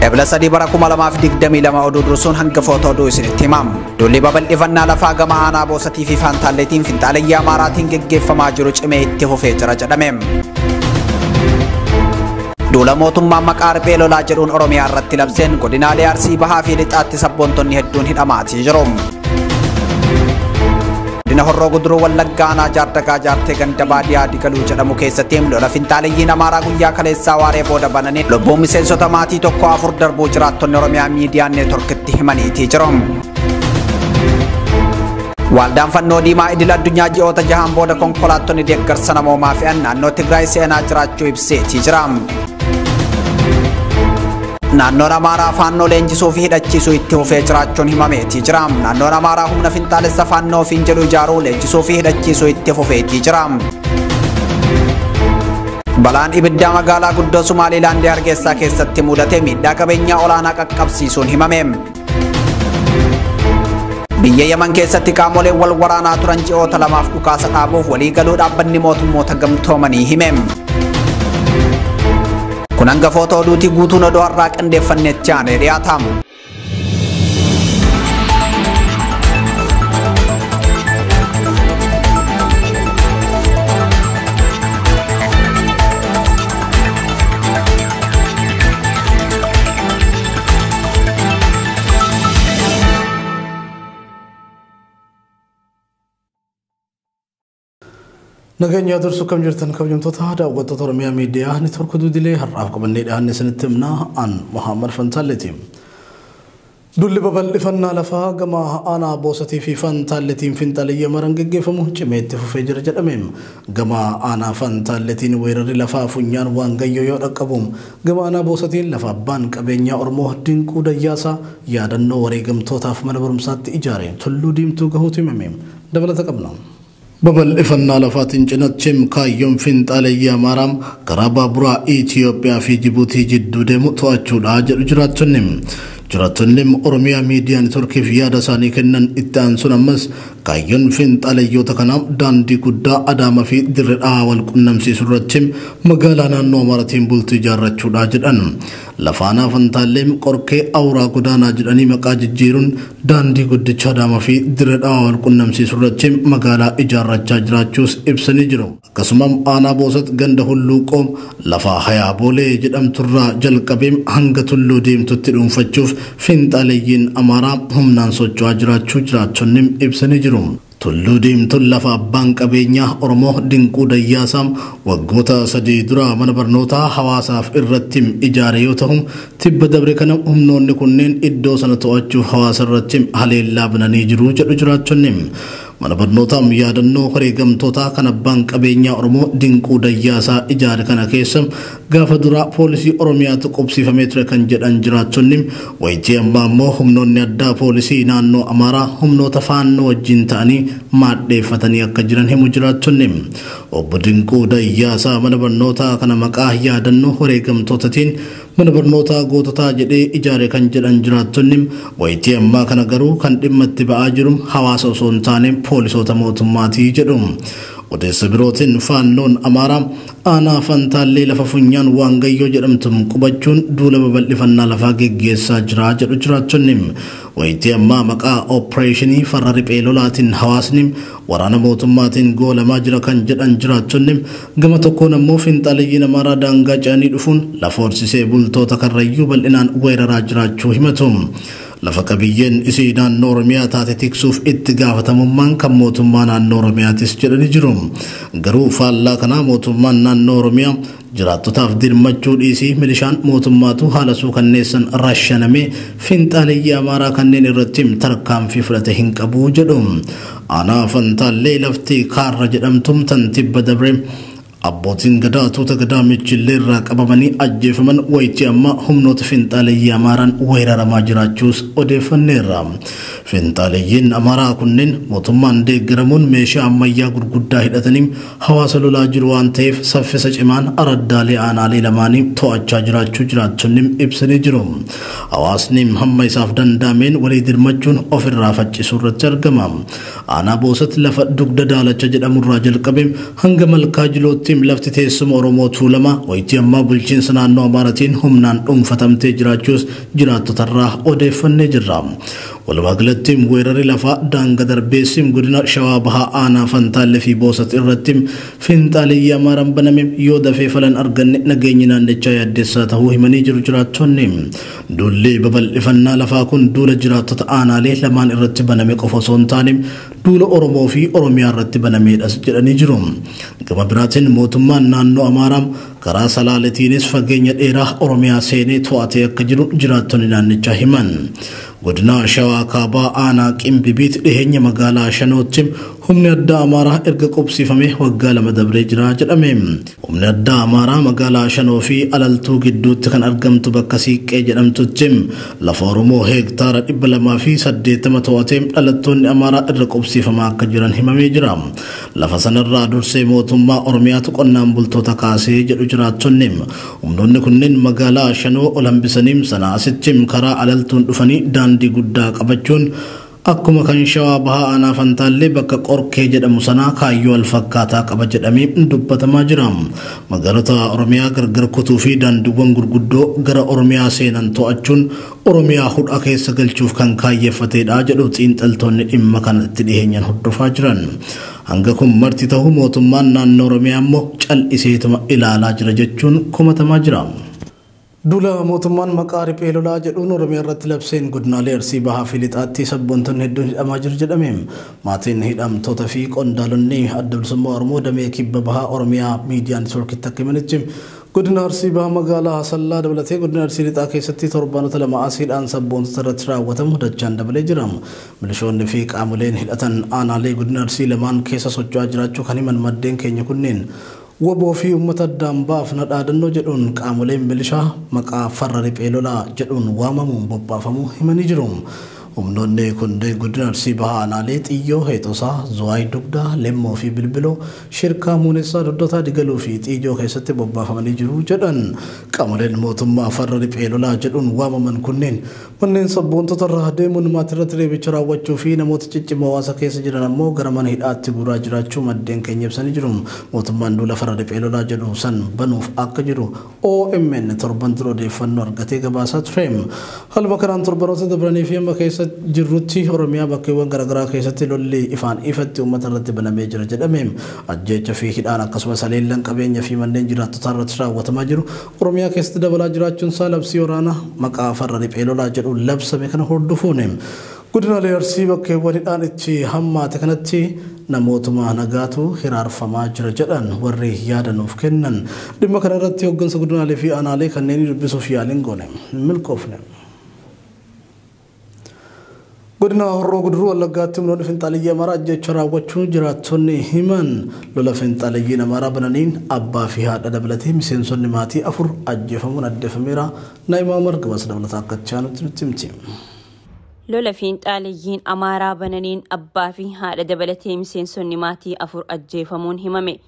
Ebla 3 bara 2022 oduu dursuun hangafoota oduu isinitti himamu. Duulli babal'ifannaa lafaa gama aanaa Boosatii fi Faantaalleetiin finxaalayyaa Amaaraatiin geggeeffamaa jiru cimee itti fufee jira jedhame. Duula mootummaa maqaa riphee lolaa jedhuun Oromiyaa irratti labseen godinaalee Arsii Bahaa fi Lixaatti sabboontonni hedduun hidhamaatii jiru. Godina Horroo Guduruu Wallaggaa aanaa Jaardagaa Jaartee ganda baadiyyaa Digaluu jedhamu keessatti lola finxaalayyiin Amaaraa guyyaa kaleessaa waaree booda bananii lubbuun miseensota maatii tokko afur darbuu jiraattonni Oromiyaa miidiyaa neetworkitti himaniitii jiru. Waldaan fannoo diimaa idil addunyaa ji'oota jahaan booda konkolaattonni deeggarsa namoomaa fe'an naannoo Tigraay seenaa jiraachuu ibseetii jira. Naannoon Amaaraa faannoo leenjisuu fi hidhachiisuu itti fufee jiraachuun himameetii jira. Naannoon Amaaraa humna finxaalessa faannoo ofiin jedhu ijaaruu leenjisuu fi hidhachiisuu itti fufeetii jira. Balaan ibiddaa magaalaa guddoo Sumaalilaandii Hargeysaa keessatti mudate miidhaa qabeenyaa olaanaa qaqqabsiisuun himame. Biyya Yaman keessatti qaamoleen wal waraanaa turan ji'oota lamaaf dhukaasa dhaabuuf waliigaluu dhaabbanni mootummoota gamtoomanii hime. Kun hangafoota oduutii guutuun oduu har'aa qindeeffannetti aanee dhiyaatamu. Nageenya dursu kam jirtan kabajamtoota daawwattoota Oromiyaa miidiyaa neetwork duudilee har'aaf qabannee dhiyaanne isinitti himna an Muhammad Fantaalleeti. Duulli babal'ifannaa lafaa gama aanaa Boosatii fi Fantaalleetiin finxaalayyaa Amaaraan geggeeffamu cimee itti fufee jira jedhame. Gama aanaa Fantaalleetiin weerarri lafaa funyaan waan gayyoo yoo dhaqqabu gama aanaa Boosatiin lafa abbaan qabeenyaa Oromoo Dinquu Dayyaasaa yaadannoo wareegamtootaaf mana barumsaatti ijaare Tulluu Diimtuu gahuutu himame. Dabalata qabna. Babal'ifannaa lafaatiin cinatti kaayyoon finxaalayyaa Amaaraa karaa baaburaa Itoophiyaa fi Jibuutii jidduu deemu to'achuudha jedhu jiraattonni. Jiraattonni Oromiyaa miidiyaa neetworkiif yaada isaanii kennan itti aansuun ammas kaayyoon finxaalayyoota kanaaf daandii guddaa Adaamaa fi Dirree Dhawaa wal qunnamsiisu irratti magaalaa naannoo Amaaraatiin bultii ijaarrachuudha jedhan. Lafa aanaa Fantaallee Qorkee Awuraa Godaanaa jedhanii maqaa jijjiiruun daandii guddicha Adaamaa fi Dirree Dhawaa wal qunnamsiisu irratti magaalaa ijaarrachaa jiraachuus ibsanii jiru. Akkasumas aanaa Boosat ganda Hulluuqoo lafa Hayaa Boolee jedhamturraa jalqabee hanga Tulluu Diimtuutti dhuunfachuuf finxaalayyiin Amaaraa humnaan socho'aa jiraachuu jiraattonni ibsanii jiru. Tulluu Diimtuun lafa abbaan qabeenyaa Oromoo Dinquu Dayyaasaa waggoota 3 dura mana barnootaa hawaasaaf irratti ijaare yoo ta'u tibba dabre kana humnoonni kunneen iddoo sana to'achuuf hawaasa irratti haleellaa bananii jiru jedhu jiraattonni. Mana barnootaa yaadannoo wareegamtootaa kan abbaan qabeenyaa Oromoo Dinquu Dayyaasaa ijaare kana keessa gaafa duraa poolisii Oromiyaatu qubsiifamee ture kan jedhan jiraattonni wayitii ammaa immoo humnoonni addaa poolisii naannoo Amaaraa humnoota faannoo wajjin ta'anii maadheeffatanii akka jiran himu jiraattonni. Obbo Dinquu Dayyaasaa mana barnootaa kana maqaa yaadannoo wareegamtootaatiin mana barnootaa goototaa jedhee ijaare kan jedhan jiraattonni wayitii ammaa kana garuu kan dhimma itti ba'aa jiru hawaasa osoo hin taane poolisoota mootummaatii jedhu. Odeessa birootiin faannoon Amaaraa aanaa Fantaallee lafa funyaan waan gayyoo jedhamtu qubachuun duula babal'ifannaa lafaa geggeessaa jira jedhu jiraattonni. Wayitii ammaa maqaa ooppireeshinii farra riphee lolaatiin hawaasni waraana mootummaatiin goolamaa jira kan jedhan jiraattonni gama tokkoon ammoo finxaalayyiin Amaaraa daangaa ce'anii dhufuun lafa horsiisee bultoota Karrayyuu bal'inaan weeraraa jiraachuu himatu. Lafa qabiyyeen isii naannoo Oromiyaa taate tiksuuf itti gaafatamummaan kan mootummaa naannoo Oromiyaatis jedhanii jiru. Garuu faallaa kanaa mootummaan naannoo Oromiyaa jiraattotaaf dirmachuu dhiisii milishaan mootummaatu haala suukanneessan rashanamee finxaaleyyii Amaaraa kanneen irratti tarkaanfii fudhate hin qabu jedhu. Aanaa Fantaallee lafti Kaarra jedhamtu tan tibba dabre abbootiin gadaa tuuta gadaa michillee irraa qabamanii ajjeefaman wayitii amma humnoota finxaaleyyii Amaaraan weeraramaa jiraachuus odeeffanneerra. Finxaaleyyiin Amaaraa kunneen mootummaan deeggaramuun meeshaa ammayyaa gurguddaa hidhatanii hawaasa lolaa jiru waan ta'eef saffisa cimaan araddaalee aanaalee lamaanii to'achaa jiraachuu jiraattonni ibsanii jiru. Hawaasni hamma isaaf danda'ameen walii dirmachuun ofirraa faccisuu irratti argama. Aanaa Boosatti lafa dugda daalacha jedhamurraa jalqabee hanga Malkaa Jilootti Boosatitti lafti teessuma Oromoo Tuulamaa wayitii ammaa bulchiinsa naannoo Amaaraatiin humnaan dhuunfatamtee jiraachuus jiraattotarraa odeeffannee jirra. Walumaa galatti weerarri lafaa daangaa darbeessi godina Shawaa Bahaa aanaa Fantaallee fi Boosat irratti finxaaleyyii Amaaraan baname yoo dafee falan arganne nageenyi naannichaa yaaddeessaa ta'uu himanii jiru jiraattonni. Duulli babal'ifannaa lafaa kun duula jiraattota aanaalee lamaan irratti baname qofa osoo hin taane duula Oromoo fi Oromiyaa irratti banameedhas jedhanii jiru. Gama biraatiin mootummaan naannoo Amaaraa karaa Salaaleetiinis fageenya dheeraa Oromiyaa seenee to'atee akka jiru jiraattonni naannichaa himan. Godina Shawaa Kaabaa aanaa Qimbibiit dhiheenya magaalaa Shanootti humni addaa Amaaraa erga qubsiifamee waggaa 2 dabree jira jedhame. Humni addaa Amaaraa magaalaa Shanoo fi Alaltuu gidduutti kan argamtu bakka Siiqqee jedhamtutti lafa Oromoo heektaara 280 to'atee dhalattoonni Amaaraa irra qubsiifamaa akka jiran himamee jira. Lafa sanarraa dursee mootummaa Oromiyaatu qonnaan bultoota kaasee jedhu jiraattonni. Humnoonni kunneen magaalaa Shanoo ol hambisanii sana asitti karaa Alaltuun dhufanii daandii guddaa qabachuun akkuma kan Shawaa Bahaa aanaa Fantaallee bakka Qorkee jedhamu sanaa kaayyoo alfakkaataa qaba jedhamee dubbatamaa jira. Magaalota Oromiyaa gargar kutuu fi daandiiwwan gurguddoo gara Oromiyaa seenan to'achuun Oromiyaa hudha keessa galchuuf kan kaayyeeffatedha jedhu xiinxaltoonni dhimma kana itti dhiheenyaan hordofaa jiran. Hanga kun marti ta'uu mootummaan naannoo Oromiyaa immoo cal'iseetuma ilaalaa jira jechuun komatamaa jira. Duula mootummaan maqaa riphee lolaa jedhuun Oromiyaa irratti labseen godinaalee Arsii Bahaa fi Lixaatti sabboontonni hedduun hidhamaa jiru jedhame. Maatiin hidhamtoota fi qondaalonni adda bilisummaa Oromoo damee kibba bahaa Oromiyaa miidiyaa neetwoorkitti akka himanitti godina Arsii Bahaa magaalaa Hasallaa dabalatee godina Arsii Lixaa keessatti torbaanota 2 asiidhaan sabboontota irratti raawwatamu dachaan dabalee jira. Milishoonni fi qaamoleen hidhatan aanaalee godina Arsii lamaan keessa socho'aa jiraachuu kan himan maddeen keenya kunneen waboo fi uummata addaan baafna dhaadannoo jedhuun qaamoleen milishaa maqaa farra riphee lolaa jedhuun waamamuun bobbaafamuu himanii jiru. Humnoonni kunneen godina Arsii Bahaa aanaalee Xiyyoo, Heexosaa, Zuwaay Dugdaa, Lemmoo fi Bilbiloo, Shirkaa, Muunessaa, Doddotaa, Digaluu fi Xiyyoo keessatti bobbaafamanii jiru jedhan. Qaamoleen mootummaa farra riphee lolaa jedhuun waamaman kunneen manneen sabboontota irraa deemuun maatii irratti reebicha raawwachuu fi namoota ciccimoo hawaasa keessa jiran ammoo gara mana hidhaatti guuraa jiraachuu maddeen keenya ibsanii jiru. Mootummaan duula farra riphee lolaa jedhu san banuuf akka jiru OMN torban dura odeeffannoo argatee gabaasaa ture. Haaluma kanaan torbanoota dabranii fi amma keessa jirrutti Oromiyaa bakkeewwan garaagaraa keessatti lolli ifaan ifatti uummata irratti banamee jira jedhame. Ajjeecha fi hidhaan akkasumas haleellaan qabeenya fi manneen jiraattotaa irratti raawwatamaa jiru Oromiyaa keessatti dabalaa jiraachuun isaa labsii waraanaa maqaa farra riphee lolaa jedhu labsame kana hordofuun godinaalee Arsii bakkeewwan hidhaan itti hammaate kanatti namootuma nagaatu hiraarfamaa jira jedhan warri yaadanuuf kennan. Dhimma kana irratti hooggansa godinaalee fi aanaalee kanneen dubbisuuf yaaliin goone milkoofne. Godina Horroo Guduruu Wallaggaatti humnoonni finxaaleyyii Amaaraa ajjeechaa raawwachuu jiraattonni himan. Lola finxaaleeyyiin Amaaraa bananiin abbaa fi haadha dabalatee miseensonni maatii 4 ajjeefamuun addeeffameera. Naa'imaa Umar gabaasa dabalataa akka itti nutti himti. Lola finxaaleeyyiin Amaaraa bananiin abbaa fi haadha dabalatee miseensonni maatii 4 ajjeefamuun himame.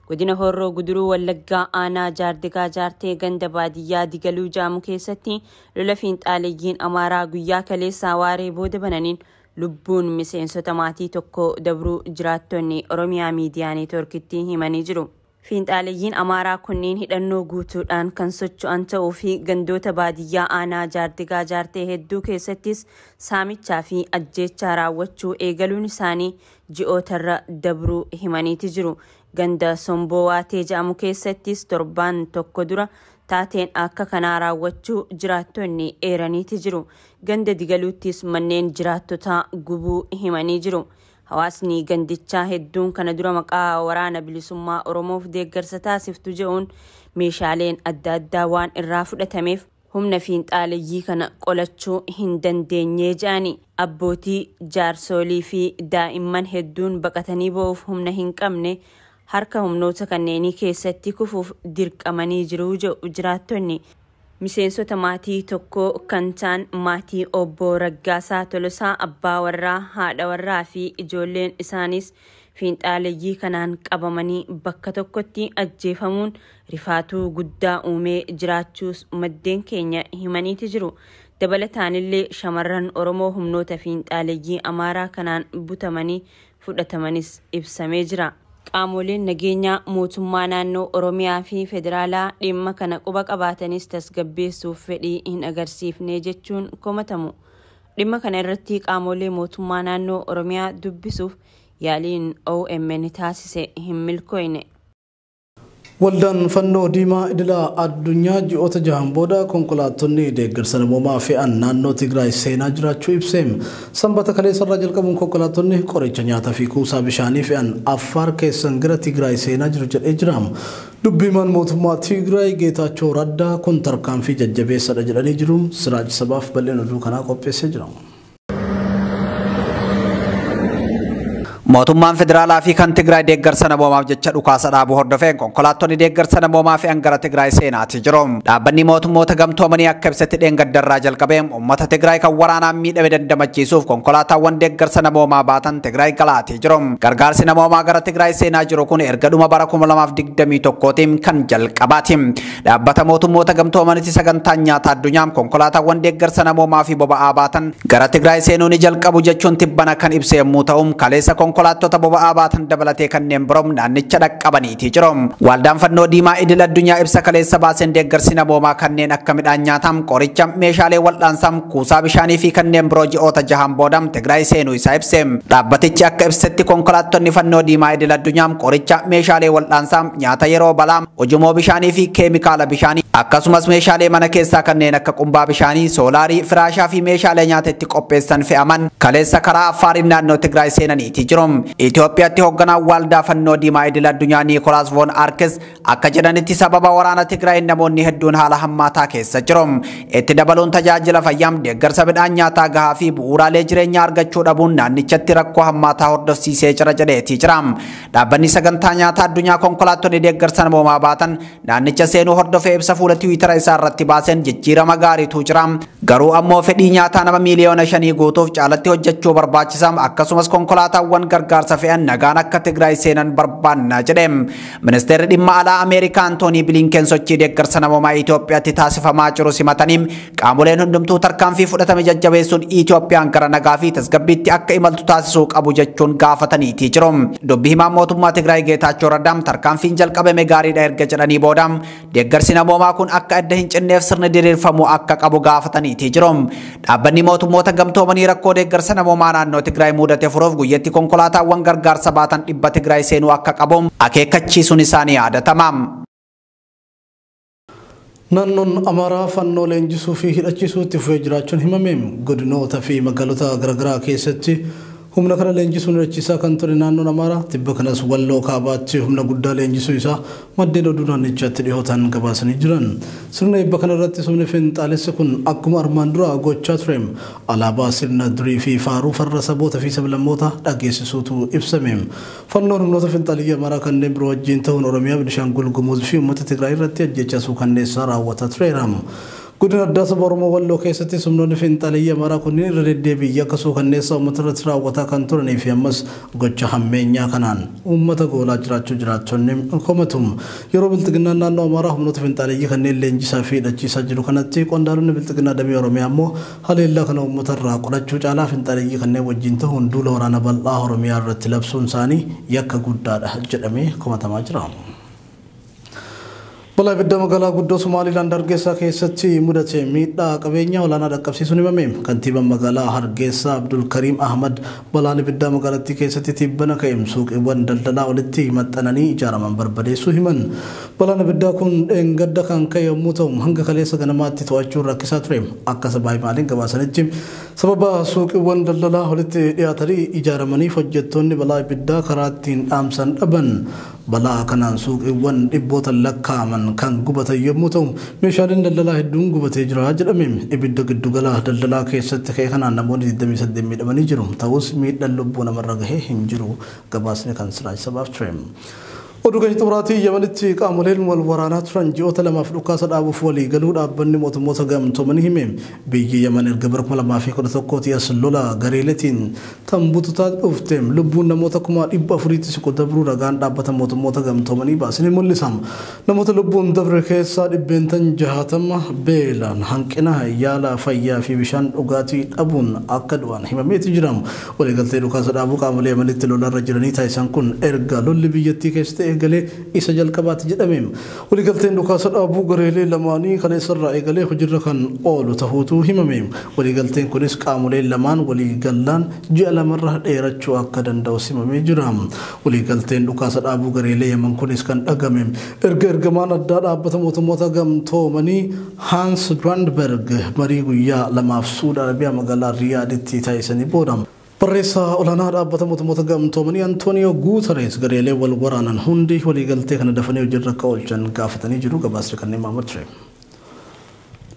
Godina Horroo Guduruu Wallaggaa aanaa Jaardigaa Jaartee ganda baadiyyaa Digaluu Jaamu keessatti lola finxaaleeyyiin Amaaraa guyyaa kaleessaa waaree booda bananiin lubbuun miseensota maatii tokko dabruu jiraattonni Oromiyaa miidiyaa neetwoorkitti himanii jiru. Fiinxaaleeyyiin Amaaraa kunneen hidhannoo guutuudhaan kan socho'an ta'uu fi gandoota baadiyyaa aanaa Jaardigaa Jaartee hedduu keessattis saamichaa fi ajjeechaa raawwachuu eegaluun isaanii ji'ootarra dabruu himaniiti jiru. Ganda Somboo Waatee jedhamu keessattis torbaan tokko dura taateen akka kanaa raawwachuu jiraattonni eeraniiti jiru. Ganda Digaluuttis manneen jiraattotaa gubuu himanii jiru. Hawaasni gandichaa hedduun kana dura maqaa waraana bilisummaa Oromoof deeggarsa taasiftu jedhuun meeshaaleen adda addaa waan irraa fudhatameef humna fiinxaaleeyyii kana qolachuu hin dandeenye jedhani. Abbootii, jaarsolii fi daa'imman hedduun baqatanii ba'uuf humna hin qabne harka humnoota kanneenii keessatti kufuuf dirqamanii jiru jedhu jiraattonni. Miseensota maatii tokko kan ta'an maatii obbo Raggaasaa Tolosaa abbaa warraa, haadha warraa fi ijoolleen isaanis fiinxaaleeyyii kanaan qabamanii bakka tokkotti ajjeefamuun rifaatuu guddaa uumee jiraachuus maddeen keenya himaniiti jiru. Dabalataanillee shamarran Oromoo humnoota fiinxaaleeyyii Amaaraa kanaan butamanii fudhatamanis ibsamee jira. Qaamoleen nageenyaa mootummaa naannoo Oromiyaa fi Federaalaa dhimma kana quba qabaatanis tasgabbeessuuf fedhii hin agarsiifne jechuun komatamu. Dhimma kana irratti qaamolee mootummaa naannoo Oromiyaa dubbisuuf yaaliin OMN taasise hin milkoofne. Waldaan fannoo diimaa idila addunyaa ji'oota jahan booda konkolaattonni deeggarsa namoomaa fe'an naannoo Tigraay seenaa jiraachuu ibseem. Sanbata kaleessarraa jalqabuun konkolaattonni qoricha nyaataa fi kuusaa bishaanii fe'an Affaar keessan gara Tigraay seenaa jiru jedhee jira. Dubbiimaan mootummaa Tigraay Geetaachoo Raddaa kun tarkaanfii jajjabeessadha jedhanii jiru. Siraaj Sabaaf bal'ina oduu kanaa qopheessee jira. Mootummaan federaalaa fi kan Tigraay deeggarsa namoomaaf jecha dhukaasa dhaabuu hordofeen konkolaattonni deeggarsa namoomaa fe'an gara Tigraay seenaatii jiru. Dhaabbanni mootummoota gamtoomanii akka ibsetti dheengaddarraa jalqabee uummata Tigraay kan waraanaan miidhame dandamachiisuuf konkolaataawwan deeggarsa namoomaa baatan Tigraay galaatii jiru. Gargaarsi namoomaa gara Tigraay seenaa jiru kun erga dhuma bara 2021tiin kan jalqabaati. Dhaabbata mootummoota gamtoomanitti sagantaan nyaataa addunyaa konkolaataawwan deeggarsa namoomaa fi boba'aa baatan gara Tigraay seenuu ni jalqabu jechuun tibbana kan ibse yommuu ta'u, kaleessa konkolaattota boba'aa baatan dabalatee kanneen biroo naannicha dhaqqabaniitii jiru. Waldaan fannoo diimaa idil addunyaa ibsa kaleessa baaseen deeggarsi namoomaa kanneen akka midhaan nyaataa, qoricha, meeshaalee wal'aansaa, kuusaa bishaanii fi kanneen biroo ji'oota jahan booda Tigraay seenuu isaa ibse. Dhaabbatichi akka ibsetti konkolaattonni fannoo diimaa idil addunyaa qoricha, meeshaalee wal'aansaa, nyaata yeroo balaa, ujummoo bishaanii fi keemikaala bishaanii akkasumas meeshaalee mana keessaa kanneen akka qumbaa bishaanii, soolaarii, firaashaa fi meeshaalee nyaata itti qopheessan fe'aman kaleessa karaa Affaariin naannoo Tigraay seenaniitii jiru. Itoophiyaatti hoogganaan waldaa fannoo diimaa idil addunyaa Niikolaas Voon Arkes akka jedhanitti sababa waraana Tigraay namoonni hedduun haala hammaataa keessa jiru. Itti dabaluun tajaajila fayyaa, deeggarsa midhaan nyaataa gahaa fi bu'uuraalee jireenyaa argachuu dhabuun naannichatti rakkoo hammaataa hordofsiisee jira jedheetii jira. Dhaabbanni sagantaa nyaataa addunyaa konkolaattonni deeggarsa namoomaa baatan naannicha seenuu hordofee ibsa fuula Tiwiitara isaa irratti baaseen jijjiirama gaariitu jira. Garuu ammoo fedhii nyaataa nama 5 miiliyoona guutuuf caalatti hojjechuu barbaachisa. Akkasumas konkolaataawwan gargaarsa fe'an nagaan akka Tigraay seenan barbaanna jedhe. Ministeerri dhimma alaa Ameerikaa Antoonii Bilinken sochii deeggarsa namoomaa Itoophiyaatti taasifamaa jiru simatanii qaamoleen hundumtuu tarkaanfii fudhatame jajjabeessuun Itoophiyaan gara nagaa fi tasgabbiitti akka imaltu taasisuu qabu jechuun gaafataniitii jiru. Dubbi himaan mootummaa Tigraay Geetaachoo Raddaam tarkaanfiin jalqabame gaariidha erga jedhanii booda deeggarsi namoomaa kun akka adda hin cinneef sirni diriirfamuu akka qabu gaafataniitii jiru. Dhaabbanni mootummoota gamtoomanii rakkoo deeggarsa namoomaa naannoo Tigraay mudate furuuf guyyatti konkolaataawwan gargaarsa baatan 100 Tigraay seenuu akka qabu akeekkachiisuun isaanii yaadatama. Naannoon Amaaraa fannoo leenjisuu fi hidhachiisuu itti fufee jiraachuun himame. Godinoota fi magaalota garaagaraa keessatti humna kana leenjisuun hidhachiisaa kan ture naannoon Amaaraa tibba kanas Walloo kaabaatti humna guddaa leenjisuu isaa maddeen oduu naannichaatti dhiyootaan gabaasanii jiran. Sirna eebba kana irratti humni finxaalessi kun akkuma armaan dura gochaa ture alaabaa sirna durii fi faaruu farra saboota fi sablammoota dhageessisuutu ibsame. Fannoon humnoota finxaaliyyaa Amaaraa kanneen biroo wajjin ta'uun Oromiyaa, Beenishaangul Gumuz fi uummata Tigraay irratti ajjechaa suukanneessaa raawwataa tureera. Godina addaa saba Oromoo Walloo keessatti humnoonni finxaaliyyaa Amaaraa kunneen irra deddeebiin yakka suukanneessaa uummata irratti raawwataa kan turanii fi ammas gocha hammeenyaa kanaan uummata goolaa jiraachuu jiraattonni komatu. Yeroo bilxiginnaan naannoo Amaaraa humnoota finxaaliyyii kanneen leenjisaa fi hidhachiisaa jiru kanatti qondaalonni bilxiginnaa damee Oromiyaa immoo haleellaa kana uummata irraa qolachuu caalaa finxaaliyyii kanneen wajjin ta'uun duula waraana bal'aa Oromiyaa irratti labsuun isaanii yakka guddaadha jedhamee komatamaa jira. Balaa ibiddaa magaalaa guddoo Somaaliilaand Hargeysaa keessatti mudate miidhaa qabeenya olaanaa dhaqqabsiisuun himame. Kantiibaan magaalaa Hargeysaa Abdul Kariim Ahmad balaan ibiddaa magaalattii keessatti tibbana ka'e suuqiiwwan daldalaa walitti maxxananii ijaaraman barbadeessuu himan. Balaan ibiddaa kun dheengadda kan ka'e yommuu ta'u, hanga kaleessa ganamaatti to'achuun rakkisaa ture. Akka sabaa himaaliin gabaasanitti sababa suuqiiwwan daldalaa walitti dhiyaatanii ijaaramaniif hojjettoonni balaa ibiddaa karaa ittiin dhaamsan dhaban. Balaa kanaan suuqiiwwan dhibboota lakkaa'aman kan gubatan yommuu ta'u, meeshaaleen daldalaa hedduun gubatee jira jedhame. Ibidda giddugala daldalaa keessatti ka'e kanaan namoonni 28 miidhamanii jiru. Ta'us miidhaan lubbuu namarra gahee hin jiru. Gabaasni kan Siraaj Sabaaf ture. Oduu keenya xumuraatii Yamanitti qaamoleen wal waraanaa turan ji'oota lamaaf dhukaasa dhaabuuf walii galuu dhaabbanni mootummoota gamtoomanii hime. Biyyi Yaman erga bara 2011 as lola gareeletiin tan bututaa dhufte lubbuun namoota 400,000tti siqu dabruu ragaan dhaabbata mootummoota gamtoomanii baasanii mul'isa. Namoota lubbuun dabre keessaa 60% beelaan, hanqina yaala fayyaa fi bishaan dhugaatii dhabuun akka du'an himameeti jira. Waliigaltee dhukaasa dhaabuu qaamolee Yamanitti lolarra jiranii taasisan kun erga lolli biyyattii keessatti eegalee isa jalqabaati jedhame. Waliigalteen dhukaasa dhaabuu gareelee lamaanii kaleessarraa eegalee hojiirra kan oolu ta'uutu himame. Waliigalteen kunis qaamoleen lamaan waliigallaan ji'a lamarra dheerachuu akka danda'u himamee jira. Waliigalteen dhukaasa dhaabuu gareelee Yaman kunis kan dhagame erga ergamaan addaa dhaabbata mootummoota gamtoomanii Hans Grundberg marii guyyaa lamaaf Suudi Arabiyaa magaalaa Riyaaditti taasisanii booda. Barreessaa olaanaa dhaabbata mootummoota gamtoomanii Antooniyoo Guutarees gareelee wal waraanan hundi waliigaltee kana dafanii hojiirra akka oolchan gaafatanii jiru. Gabaasni kanneen Maamad ture.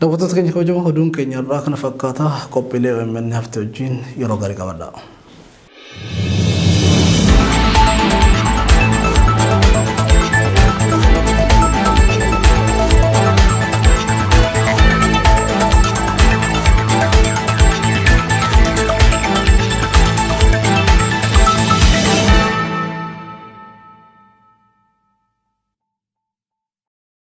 Daawwattoota keenya kabajamoo, oduun keenya irraa kana fakkaata. Qophiilee OMN hafte wajjin yeroo gaarii qabadha.